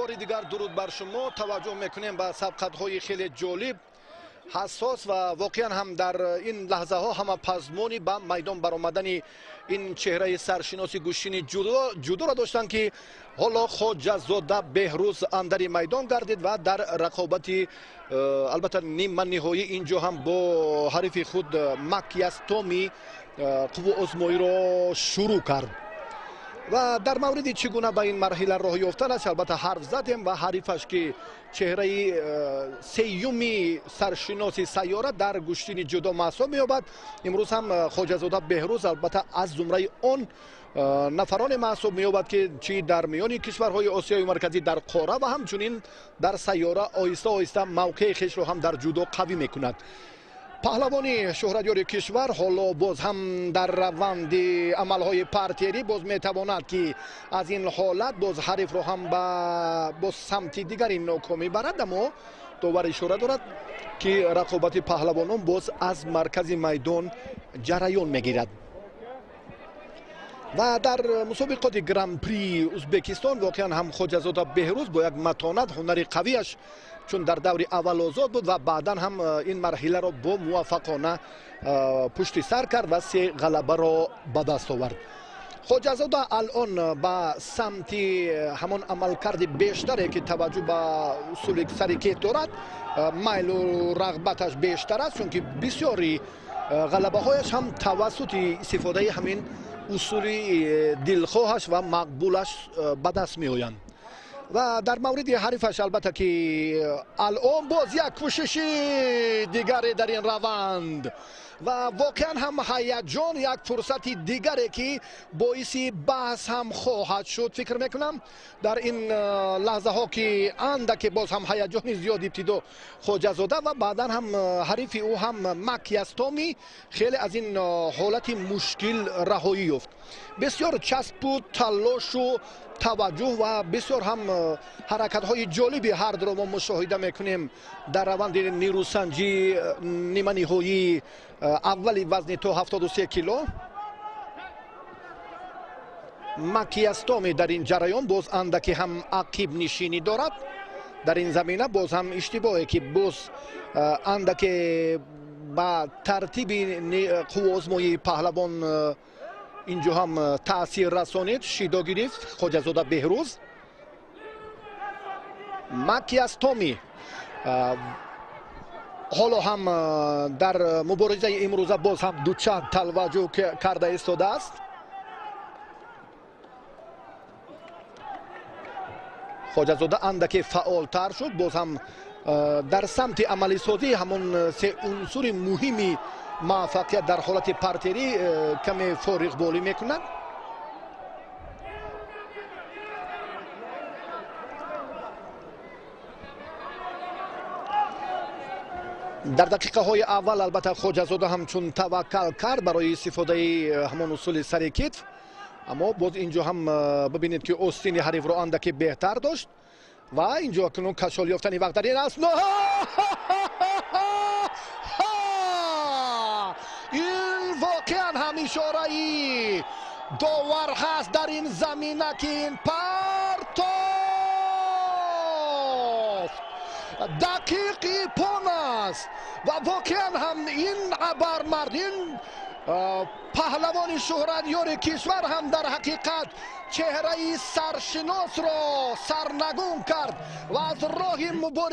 Бори дигар дуруд бар шумо. Таваҷҷӯҳ мекунем ба сабқатҳои хеле ҷолиб, ҳассос ва воқеан ҳам дар ин лаҳзаҳо ҳама пазмони ба майдон баромадани ин чеҳраи саршиноси гӯштини ҷудоро доштанд, ки ҳоло Хоҷазода Беҳрӯз андари майдон гардид ва дар рақобати албатта ниманиҳоӣ инҷо ҳам бо ҳарифи худ Макияс Томи қувваозмоиро шурӯъ кард. Ва дар мавриди чӣ гуна ба ин марҳила роҳ ёфтанаш албатта ҳарф задем ва ҳарифаш, ки чеҳраи сеюми саршиноси сайёра дар гӯштини ҷудо маҳсуб меёбад, имрӯз ҳам Хоҷазода Беҳрӯз албатта аз зумраи он нафароне маҳсуб меёбад, ки чӣ дар миёни кишварҳои Осиёи Марказӣ, дар қора ва ҳамчунин дар сайёра оҳиста оҳиста мавқеи хешро ҳам дар ҷудо қавӣ мекунад. Паҳлавони шӯҳратёри кишвар ҳоло боз ҳам дар раванди амалҳои партерӣ боз метавонад, ки аз ин ҳолат боз ҳарифро ҳам ба боз самти дигари нокомӣ барад, аммо довар ишора дорад, ки рақобати паҳлавонон боз аз маркази майдон ҷараён мегирад. Ва дар мусобиқоти Гран-при Узбекистон воқеан ҳам Хоҷазода Беҳрӯз бо як матонат, ҳунари қавиаш, чун дар даври аввал озод буд ва баъдан ҳам ин марҳиларо бо муваффақона пушти сар кард ва се ғалабаро ба даст овард. Хоҷазода алон ба самти ҳамон амалкарди бештаре, ки таваҷҷӯҳ ба усули сари кет дорад, майлу рағбаташ бештар аст, чунки бисёри ғалабаҳояш ҳам тавассути истифодаи ҳамин усули дилхоҳаш ва мақбулаш ба даст меоянд. Ва дар мавриди ҳарифаш албатта, ки алон боз як кӯшиши дигаре дар ин раванд ва воқеан ҳам ҳаяҷон, як фурсати дигаре, ки боиси баҳс ҳам хоҳад шуд, фикр мекунам, дар ин лаҳзаҳо, ки андаке боз ҳам ҳаяҷони зиёд ибтидо Хоҷазода ва баъдан ҳам ҳарифи ӯ ҳам Макияс Томи хеле аз ин ҳолати мушкил раҳоӣ ёфт. Бисёр часпу талошу таваҷҷӯҳ ва бисёр ҳам ҳаракатҳои ҷолиби ҳардуро мо мушоҳида мекунем дар раванди нерӯсанҷӣ ниманиҳоии аввали вазни то 73 кило. Макияс Томи дар ин ҷараён боз андаке ҳам ақибнишинӣ дорад. Дар ин замина боз ҳам иштибоҳе, ки боз андаке ба тартиби қувваозмоии паҳлавон инҷо ҳам таъсир расонид, шидо гирифт Хоҷазода Беҳрӯз. Макияс Томи ҳоло ҳам дар муборизаи имрӯза боз ҳам дучанд талваҷӯ карда истодааст. Хоҷазода андаке фаъолтар шуд, боз ҳам дар самти амалисозии ҳамон се унсури муҳими муваффақият дар ҳолати партерӣ каме фориғболӣ мекунад. Дар дақиқаҳои аввал албатта Хоҷазода ҳамчун таваккал кард барои истифодаи ҳамон усули сари китф, аммо боз инҷо ҳам бибинед, ки остини ҳарифро андаке беҳтар дошт ва инҷо акнун кашол ёфтани вақт дар ин асно. Ин воқеан ҳам ишораи довар ҳаст дар ин замина, ки ин партофт дақиқи пон аст ва воқеан ҳам ин абармард, ин паҳлавони шӯҳратёри кишвар ҳам дар ҳақиқат чеҳраи саршиносро сарнагун кард ва аз роҳи мубориза